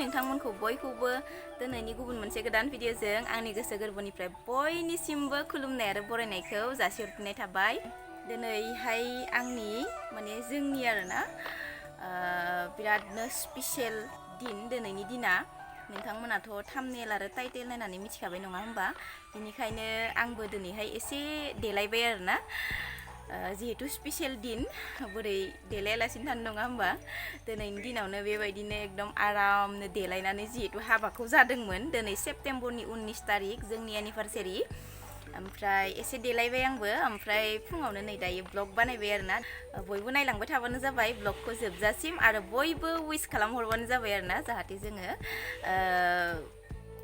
नोंथांमोनखौ बयखौबो दिनैनि गुबुन मोनसे गोदान भिडिअजों आंनि गोसो गोरबोनिफ्राय बयनिसिमबो खुलुमनाय आरो बरायनायखौ जासिहरफिननाय थाबाय। दिनैहाय आंनि माने जोंनि आरोना बिरादनो स्पेशल दिन दिनैनि दिना। नोंथांमोनाथ' थाम्बनेल आरो टाइटेल नायनानै मिथिखाबाय नङा होमबा? बेनिखायनो आंबो दिनैहाय एसे देलायबाय आरोना। जिहेतु स्पेशल दिन बोरै देलायालासिनो थानो नङा होमबा? दिनैनि दिनावनो बेबायदिनो एकदम आरामनो देलायनानै जिहेतु हाबाखौ जादोंमोन दिनै सेप्तेम्बरनि 19 तारिख जोंनि एनिभार्सारि। ओमफ्राय एसे देलायबाय आंबो, ओमफ्राय फुङावनो नै दायो ब्लग बानायबाय आरोना। बयबो नायलांबाय थाबानो जाबाय ब्लगखौ जोबजासिम, आरो बयबो उइस खालामहरबानो जाबाय आरोना, जाहाथे जोङो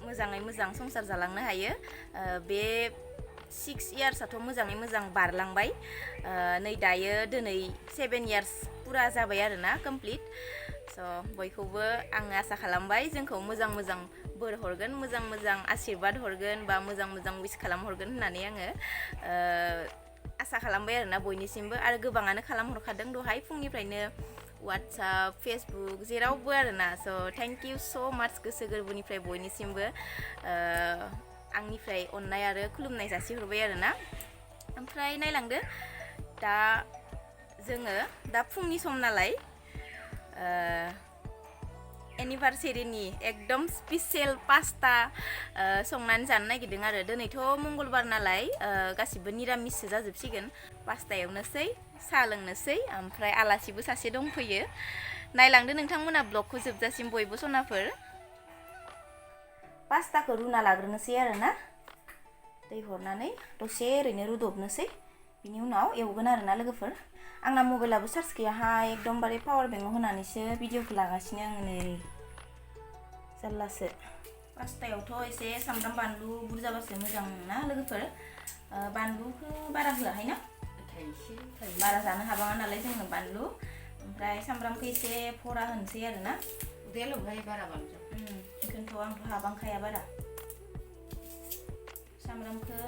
मोजाङै मोजां संसार जालांनो हायो। बे 6 इयार्सआथ' मोजाङै मोजां बारलांबाय, नै दायो दिनै 7 इयार्स पुरा जाबाय आरोना, कमप्लिट। स' बयखौबो आङो आसा खालामबाय जोंखौ मोजां मोजां बोर हरगोन, मोजां मोजां आशीर्बाद हरगोन, बा मोजां मोजां उइस खालामहरगोन होननानै आङो आसा खालामबाय आरोना बयनिसिमबो। आरो गोबाङानो खालामहरखादों दहाय फुंनिफ्रायनो वाट्सएप, फेसबुक जेरावबो आरोना। स' थेंक इउ स' माच गोसो गोरबोनिफ्राय बयनिसिमबो आंनिफ्राय अननाय आरो खुलुमनाय जासिहरबाय आरोना। ओमफ्राय नायलांदो दा जोङो दा फुंनि सम नालाय एनिभार्सारिनि एकदम स्पेशल पास्ता संनानै जानो नागिरदों आरो। दिनैथ' मंगलबार नालाय गासिबो निरामिससो जाजोबसिगोन। पास्ता एवनोसै, साहा लोंनोसै, ओमफ्राय आलासिबो सासे दंफैयो। नायलांदो नोंथांमोना ब्लगखौ जोबजासिम बयबो सनाफोर। पास्ताखौ रुना लाग्रोनोसै आरोना, दै हरनानै दसे ओरैनो रुदबनोसै, बिनि उनाव एवगोन आरोना लोगोफोर। आंना मबाइलाबो चार्ज गैयाहाय, एकदमबारे पावार बेंकआव होनानैसो भिडिअखौ लागासिनो आङो नै, जारलासो। पास्तायावथ' एसे सामब्राम बानलु बुरजाबासो मोजां ना लोगोफोर। बानलुखौ बारा होआहाय ना, बारा जानो हाबाङा नालाय जोङो बानलु। ओमफ्राय सामब्रामखौ एसे फरा होनोसै आरोना। उदैयाल'हाय बारा बानलु बेखौनोथ' आंथ' हाबांखाया बारा। सामब्रामखौ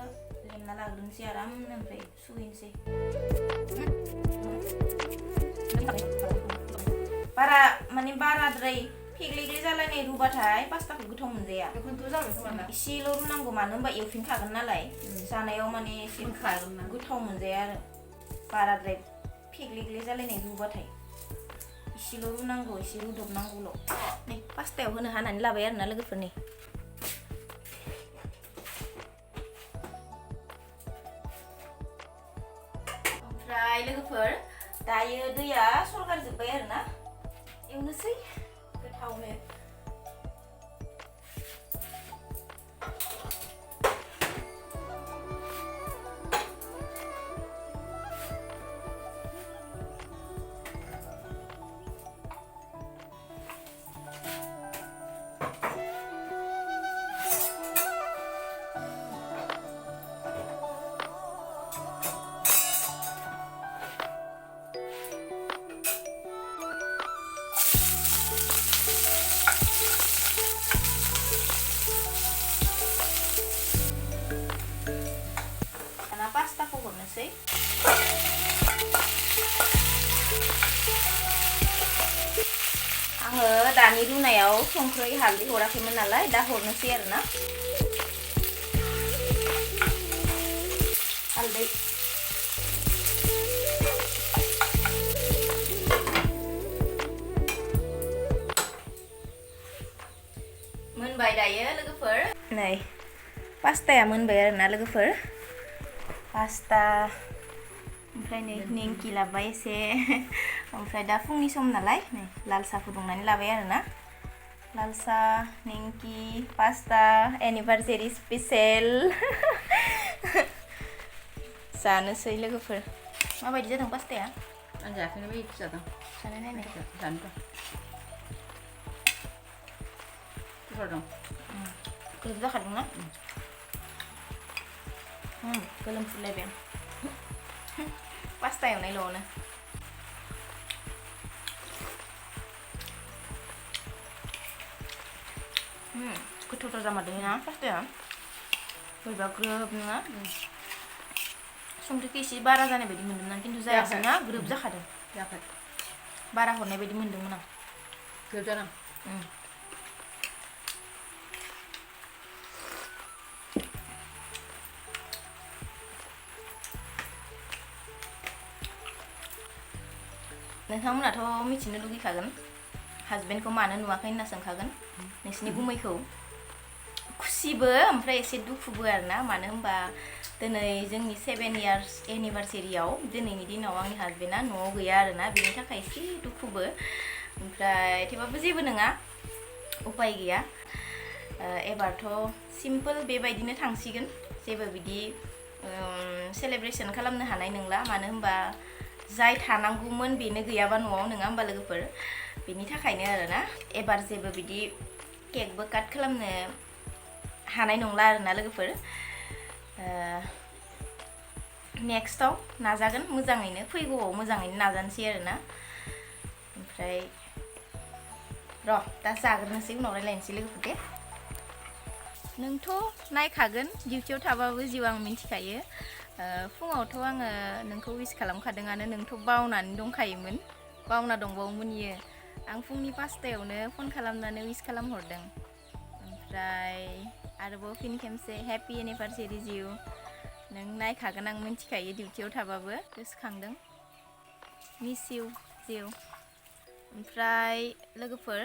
लेमना लाग्रोनोसै आरामनो, ओमफ्राय सुहैनोसै। बारा माने बाराद्राय फेग्लेग्ले जालायनाय रुबाथाय पास्ताखौ गोथाव मोनजाया। बेखौनोथ' जाबाय खोमा एसेल' रुनांगौ, मानो होनबा एवफिनखागोन नालाय जानायाव माने एसे गोथाव मोनजाया आरो। बाराद्राय फेग्लेग्ले जालायनाय रुबाथाय एसेल' रुनांगौ, एसे रुदबनांगौल'। नै पास्तायाव होनो हानानै लाबाय आरोना लोगोफोरनि। ओमफ्राय लोगोफोर दायो दैया सरगारजोब्बाय आरोना, एवनोसै गोथावनो। पास्ताखौ हरनोसै। आङो दानि रुनायाव संख्रै हालदै हराखैमोन नालाय, दा हरनोसै आरोना। हालदै मोनबाय दायो लोगोफोर। नै पास्ताया मोनबाय आरोना लोगोफोर, पास्ता। ओमफ्राय नै नेंखि लाबाय एसे। ओमफ्राय दा फुंनि सम नालाय नै लाल साहा फुदुंनानै लाबाय आरोना। लाल साहा, नेंखि, पास्ता, एनिभार्सारि स्पेशल। जानोसै लोगोफोर। माबायदि जादों पास्ताया? आं जायाखैनो बायदि जादों। जानाय नायनाय जानोथ' गोथाव दं। गोथाव जाखादोंना? गोलोमफुलायबाय आं पास्ता एवनायल'आवनो। गोथावथार जामारदों ना पास्ताया, बोरैबा ग्रोब नङा। संख्रिखौ एसे बारा जानाय बायदि मोन्दोंमोन आं, खिन्थु जायासै ना, ग्रोब जाखादों। जायाखै, बारा हरनाय बायदि मोन्दोंमोन आं। ग्रोब जादों। नोंथांमोनाथ' मिथिनो लुगैखागोन हाजबेन्डखौ मानो नुवाखै होनना सोंखागोन नोंसिनि गुमैखौ खुसिबो ओमफ्राय एसे दुखुबो आरोना मानो होनबा दिनै जोंनि 7 years एनिभार्सारियाव दिनैनि दिनाव आंनि हाजबेन्डआ न'आव गैया आरोना बेनि थाखाय एसे दुखुबो ओमफ्राय थेवबाबो जेबो नङा उपाय गैया एबारथ' सिम्पोल बेबायदिनो थांसिगोन जेबो बिदि सेलेब्रेसन खालामनो हानाय नंला मानो होनबा जाय थानांगौमोन बेनो गैयाबा न'आव नङा होमबा लोगोफोर बेनि थाखायनो आरोना एबार जेबो बिदि केकबो काट खालामनो हानाय नंला आरोना लोगोफोर नेक्स्टआव नाजागोन मोजाङैनो फैगौआव मोजाङैनो नाजानोसै आरोना ओमफ्राय दा जाग्रोनोसै उनाव रायलायनोसै लोगोफोर दे नोंथ' नायखागोन डिउटियाव थाबाबो जिउ आं मिन्थिखायो फुङावथ' आङो नोंखौ विश खालामखादोंआनो नोंथ' बावनानै दंखायोमोन बावना दंबावोमोन इयो आं फुंनि 5टायावनो फन खालामनानै विश खालामहरदों ओमफ्राय आरोबाव फिन खेमसे हेपि एनिभार्सारि जिउ नों नायखागोन आं मिन्थिखायो डिउटियाव थाबाबो गोसोखांदों मिस इउ जिउ ओमफ्राय लोगोफोर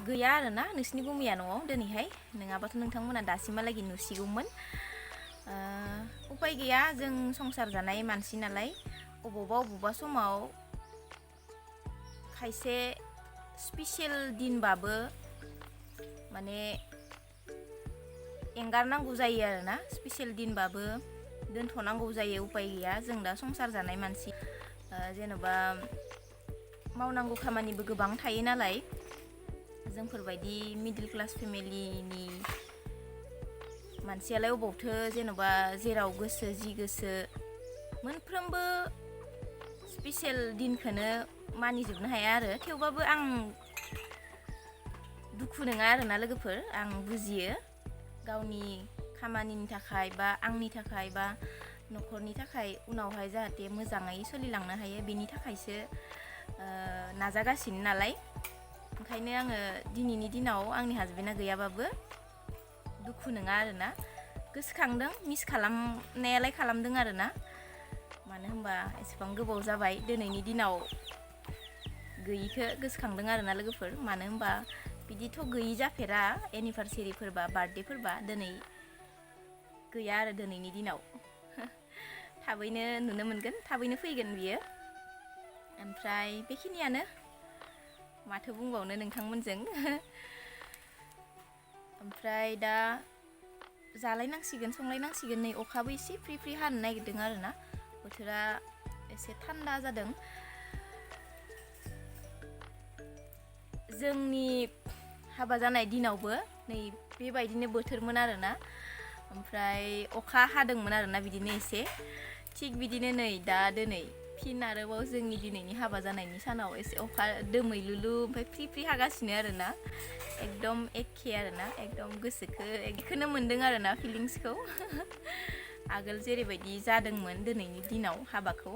गैया आरोना नोंसिनि गुमैया न'आव दिनैहाय नङाबाथ' नोंथांमोना दासिमहालागै नुसिगौमोन उपाय गैया जों संसार जानाय मानसि नालाय अबावबा समाव खायसे स्पेसियेल दिनबाबो माने एंगारनांगौ जायो आरोना स्पेसियेल दिनबाबो दोनथ'नांगौ जायो उपाय गैया जों दा संसार जानाय मानसि जेन'बा मावनांगौ खामानिबो गोबां थायो नालाय जोंफोरबायदि मिडल क्लास फेमिलिनि मानसियालाय अबावथो जेन'बा जेराव गोसो जि गोसो मोनफ्रोमबो स्पेसियेल दिनखौनो मानिजोबनो हाया आरो थेवबाबो आं दुखु नङा आरोना लोगोफोर आं बुजियो गावनि खामानिनि थाखाय बा आंनि थाखाय बा न'खरनि थाखाय उनावहाय जाहाथे मोजाङै सोलिलांनो हायो बेनि थाखायसो नाजागासिनो नालाय ओंखायनो आङो दिनैनि दिनाव आंनि हाजबेन्डआ गैयाबाबो दुखु नङा आरोना गोसोखांदों मिस खालामनायालाय खालामदों आरोना मानो होनबा एसेबां गोबाव जाबाय दिनैनि दिनाव गैयिखौ गोसोखांदों आरोना लोगोफोर मानो होनबा बिदिथ' गैयि जाफेरा एनिभार्सारिफोरबा बार्थडेफोरबा दिनै गैया आरो दिनैनि दिनाव थाबैनो नुनो मोनगोन थाबैनो फैगोन बियो ओमफ्राय बेखिनियानो माथो बुंबावनो नोंथांमोनजों ओमफ्राय दा जालायनांसिगोन संलायनांसिगोन नै अखाबो एसे फ्रि फ्रि हानो नागिरदों आरोना बोथोरा एसे थान्दा जादों जोंनि हाबा जानाय दिनावबो नै बेबायदिनो बोथोरमोन आरोना ओमफ्राय अखा हादोंमोन आरोना बिदिनो एसे थिग बिदिनो नै दा दिनै फिन आरोबाव जोंनि दिनैनि हाबा जानायनि सानाव एसे अखा दोमैलुलु ओमफ्राय फ्रि फ्रि हागासिनो आरोना एकदम एखे आरोना एकदम गोसोखौ एखौनो मोन्दों आरोना फिलिंसखौ आगोल जेरैबायदि जादोंमोन दिनैनि दिनाव हाबाखौ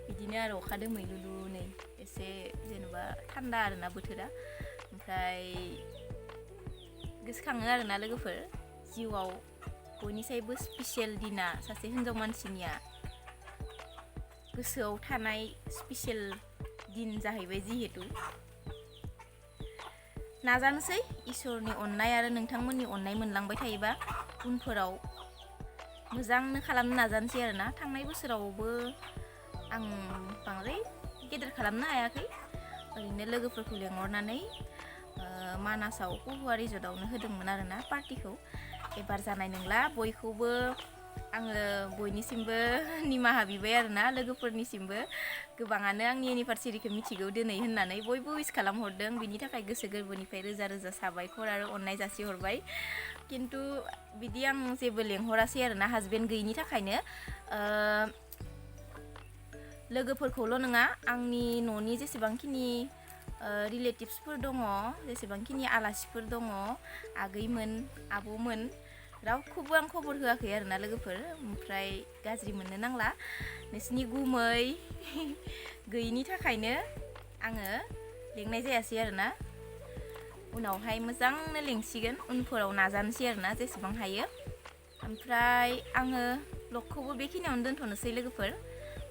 बिदिनो आरो अखा दोमैलुलु नै एसे जेनेबा थान्दा आरोना बोथोरा ओमफ्राय गोसोखाङो आरोना लोगोफोर जिउआव बयनिसायबो स्पेसियेल दिना सासे हिन्जाव मानसिनिया गोसोआव थानाय स्पेसियेल दिन जाहैबाय जिहेतु नाजानोसै इसोरनि अननाय आरो नोंथांमोननि अननाय मोनलांबाय थायोबा उनफोराव मोजांनो खालामनो नाजानोसै आरोना थांनाय बोसोरावबो आं बांद्राय गेदेर खालामनो हायाखै ओरैनो लोगोफोरखौ लेंहरनानै मानासाव कहुवा रिजर्टआवनो होदोंमोन आरोना पार्टिखौ एबार जानाय नंला बयखौबो आङो बयनिसिमबो निमाहा बिबाय आरोना लोगोफोरनिसिमबो गोबाङानो आंनि एनिभार्सारिखौ मिथिगौ दिनै होननानै बयबो उइस खालामहरदों बिनि थाखाय गोसो गोरबोनिफ्राय रोजा रोजा साबायखर आरो अननाय जासिहरबाय खिन्थु बिदि आं जेबो लेंहरासै आरोना हाजबेन्ड गैयिनि थाखायनो लोगोफोरखौल' नङा आंनि न'नि जेसेबांखिनि रिलेटिभ्सफोर दङ जेसेबांखिनि आलासिफोर दङ आगैमोन आब'मोन रावखौबो आं खबर होआखै आरोना लोगोफोर ओमफ्राय गाज्रि मोननो नांला नोंसिनि गुमै गैयिनि थाखायनो आङो लेंनाय जायासै आरोना उनावहाय मोजांनो लेंसिगोन उनफोराव नाजानोसै आरोना जेसेबां हायो ओमफ्राय आङो ब्लगखौबो बेखिनियावनो दोनथ'नोसै लोगोफोर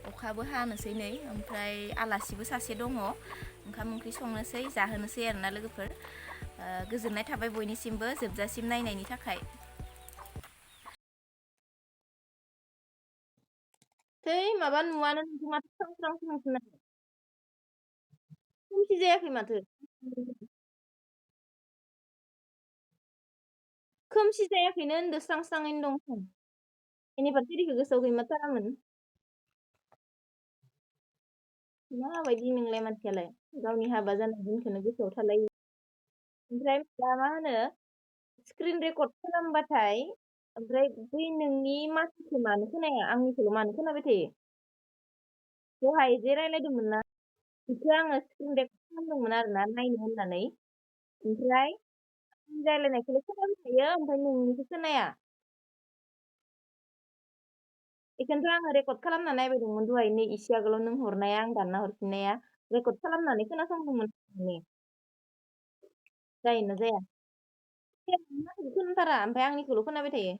अखाबो हानोसै नै ओमफ्राय आलासिबो सासे दङ ओंखाम ओंख्रि संनोसै जाहोनोसै आरोना लोगोफोर गोजोननाय थाबाय बयनिसिमबो जोबजासिम नायनायनि थाखाय थै माबा नुवानो नोंखौ माथो स्रां स्रां नुसोना खोमसि जायाखै माथो खोमसि जायाखैनो होनदो स्रां स्राङैनो दं एनिभार्सारिखौ गोसोआव गैमाथारामोन माबायदि नोंलाय मानसियालाय गावनि हाबा जानाय दिनखौनो गोसोआव थालायो ओमफ्राय दा मा होनो स्क्रिन रेकर्ड खालामबाथाय ओमफ्राय बै नोंनि माथोखौ मानो खोनाया आंनिखौल' मानो खोनाबाय थायो दहाय जे रायलायदोंमोन ना बेखौ आङो स्क्रिन रेकर्ड खालामदोंमोन आरोना नायनो होननानै ओमफ्राय आंनि रायलायनायखौल' खोनाबाय थायो ओमफ्राय नोंनिखौ खोनाया बेखौनोथ' आङो रेकर्ड खालामना नायबाय दंमोन दहाय नै इसे आगोलाव नों हरनाया आं दानना हरफिननाया रेकर्ड खालामनानै खोनासंदोंमोन जायोना जाया खोनाथारा ओमफ्राय आंनिखौल' खोनाबाय थायो